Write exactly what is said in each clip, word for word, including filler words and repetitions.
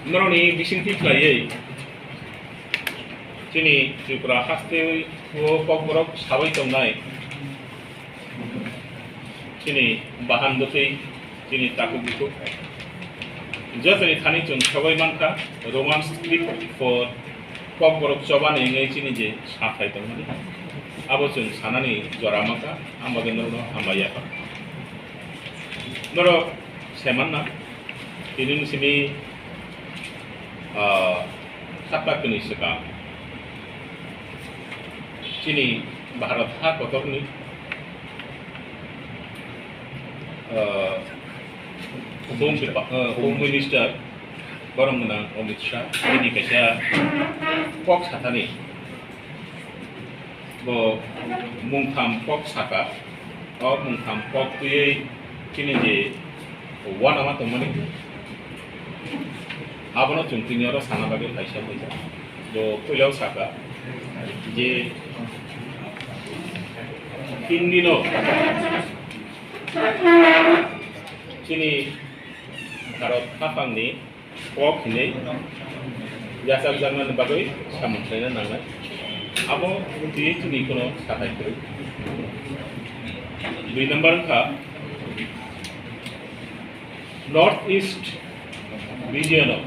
Norokni bisingtwi khlaiwi chini Tripura hasteo kokborok sawi tongnai chini bahan bwtwi chini takhuk bukhuk jotoni thani chwng sogwi mankha Roman script for kokborok chobani wngwi chini je sathai tongmani abo chwng sanani jora mankha, ang bagwi norokno hambai yapha. Norok se manna, tini ni simi, ah, sapta kwnwi swkang chini Bharat ha kotorni, ah, Home Depa-, ah, Home Minister borok gwnang Amit Shah bini kaisa kok sathani. Bo mungtham kok saka, o mungtham kok twiwi chini je uanama tongmani, abono chwng tini oro sana bagwi kaisa kaisa. Bo puila o saka je Hindi no chini Bharat haphangni kok hinwi yachakjaknani bagwi samung khlaina nangnai. Abo twiwi chini kheno sathai kwrwi. Dui number wngkha North East region o,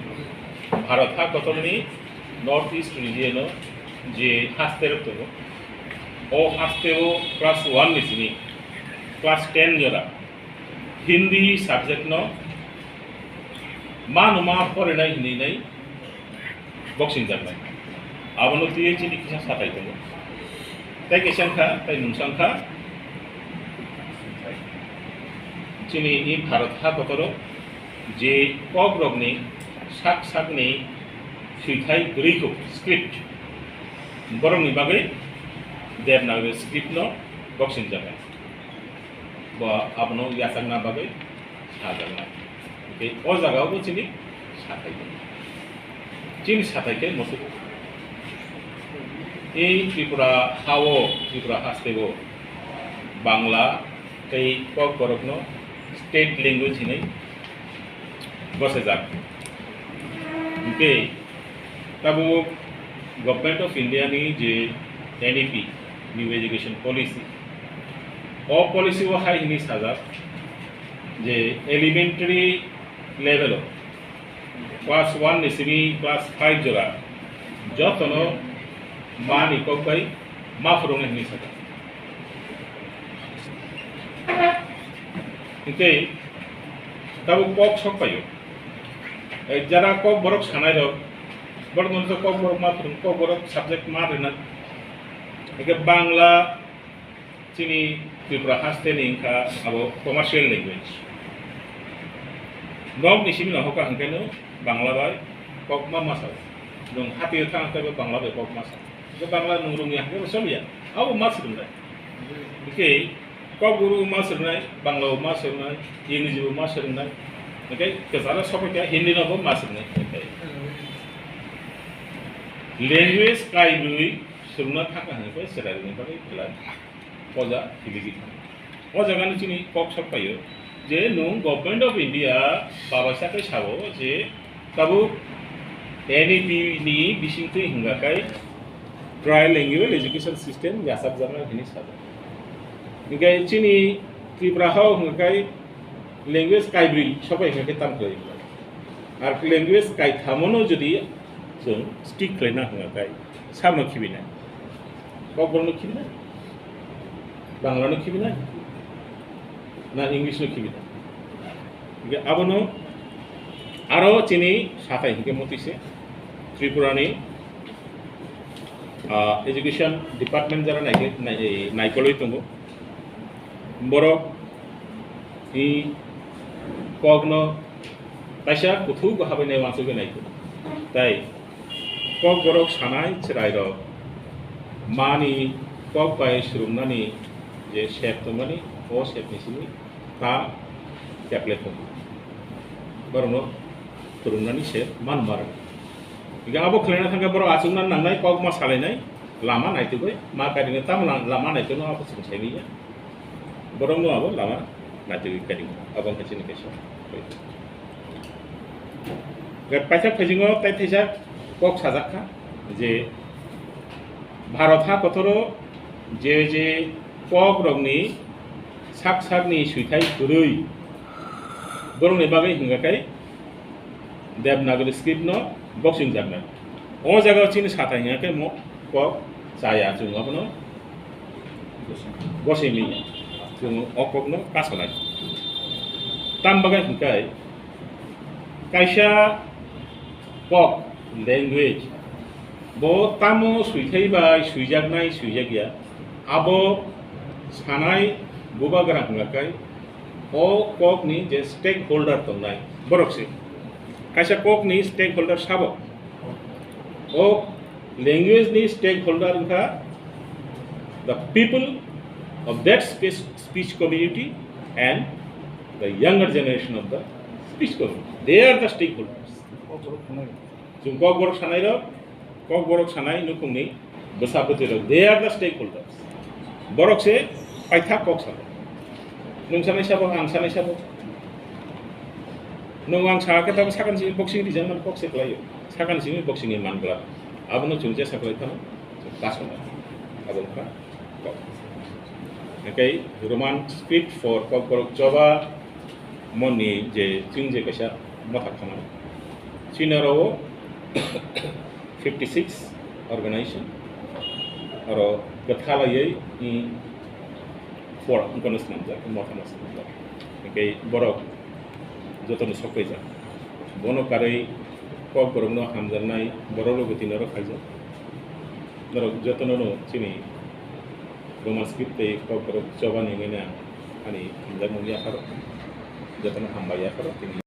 Bharat ha kotorni North East region o je haste rok tongo, o haste o class one ni simi class ten jora Hindi subject no mano ma porinai hinwi nai boxing jaknai. Abono twiwi chini kisa sathai tongo. Tei kaisa wngkha, tei mungsa wngkha chini i Bharat ha kotoro je kok rokni sak sakni swithai bwrwi kok script borokni bagwi Devanagari script no boxing jaknai. Bo abono yachakna bagwi sajaknai. Hwnkhe o jagao bo chini sathai tongo. Chini sathai khe moso. Ei Tripura hao, Tripura hasteo Bangla tei Kokborokno state language hinwi bosajak. Hwnkhe tabuk Government of India ni je N E P, New Education Policy, o policy o hai hinwi sajak je elementary level o class one ni simi class five jora jotono ma ni kok bai ma phwrwngnai hinwi sajak. Hwnkhe tabuk kok sok paio. Eh, jara Kokborok sanai rok, borok no kok borok ma phwrwng, kok borok subject ma rwna. Hwnkhe Bangla chini Tripura haste ni wngkha abo commercial language. Nok ni simi no hoka hwnkhe no Bangla bai kok ma masa. Nwng hati thang hwnkhe bo Bangla bai kok masa. Hwnkhe Bangla nwng rwngya hwnkhe bo choliya. Abo ma swrwngnai. Hwnkhe Kokborok ma swrwngnai, Bangla bo ma swrwngnai, English bo ma swrwngnai. Hwnkhe kwcharo sophai kha Hindi no bo ma swrwngnai. Language kaibrwi swrwngna thangkha hwnkhe chwrairokni bagwi belai poja philigi thang. O jaga no chini kok sok paio je nwng Government of India babaisa khe sao je tabuk N E P ni bisingtwi hwnga khe Trilingual Education System yachakjaknai hinwi sajak. Hwnkhe chini Tripura hao hwnga khe language kaibrwi sopai hwnga khe tamo khlai. Ar language kaithamo no jodi chwng stick khlaina hwnga khe, sabno khibinai? Kokborok no khibinai? Bangla no khibinai? Na English no khibinai? Hwnkhe abono aro chini sathai hwnkhe motwi se Tripura ni, ah, education department jara naikhe-, nai-, naikolwi tongo. Borok ni kokno kaisa kuthuk bo habai nai uansugwi naikhe. Tai Kokborok sanai chwrairok mani kok bai swrwngmani je sep tongmani, o sepni simi ta tablet tongo. Borokno phwrwngnani se mano ma rwdi. Hingke abo khlaina thangkhe borok achukna nangnai, kok ma salainai, lama naitugwi ma karinai, tamo lang-, lama naitugno abo chwng saimanya. Borokno abo lama naitugwi karinai. Abo wngkha chini kaisa. Paithak phaisingo tai thaisa kok sajak kha je Bharat ha kothoro je je kok rokni sak sakni swithai kwrwi borokni bagwi hwnga khe Devanagari script no boxing jaknai. O jaga chini sathai hwnga khe mo kok chaya chwng abono gosimi chwng o kok no kasalai. Tam bagwi hwnkai kaisa kok, language, bo tamo swithai bai swijaknai swijakya, abo sanai bubagra hwnga khe o kok ni je stakeholder tongnai borok se. Kaisa kok ni stakeholder sabo. O language ni stakeholder wngkha the people of that speech, speech community and the younger generation of the speech community. They are the stakeholders. Chwng Kokborok sanai rok, Kokborok sanai nukhungni bwsa bwtwi rok, they are the stakeholders. Borok se paithak kok sabo. Nwng sanai sabo, ang sanai sabo. Nwng ang sakha khe tamo sakani simi boxing rijak mani kok se kwlaio. Sakani simi boxing ni man glak. Abono chwng jesa kwlai phano chwng kasonai. Abo wngkha kok. Hingkhe Roman script for Kokborok choba moni je chwng je kaisa motha khana. Chini oro fifty six organization oro kwthalaiwi, mm, for wngkha no swnamjak, motha no swnamjak. Hingkhe borok jotono sokphaijak. Bono karwi Kokborokno hamjaknai borok logo tini oro khaijak. Norok jotono no chini Roman script tei Kokborok choba ni hwnwi ang ani hamjakmung yapharo, jotono hambai yapharo tini.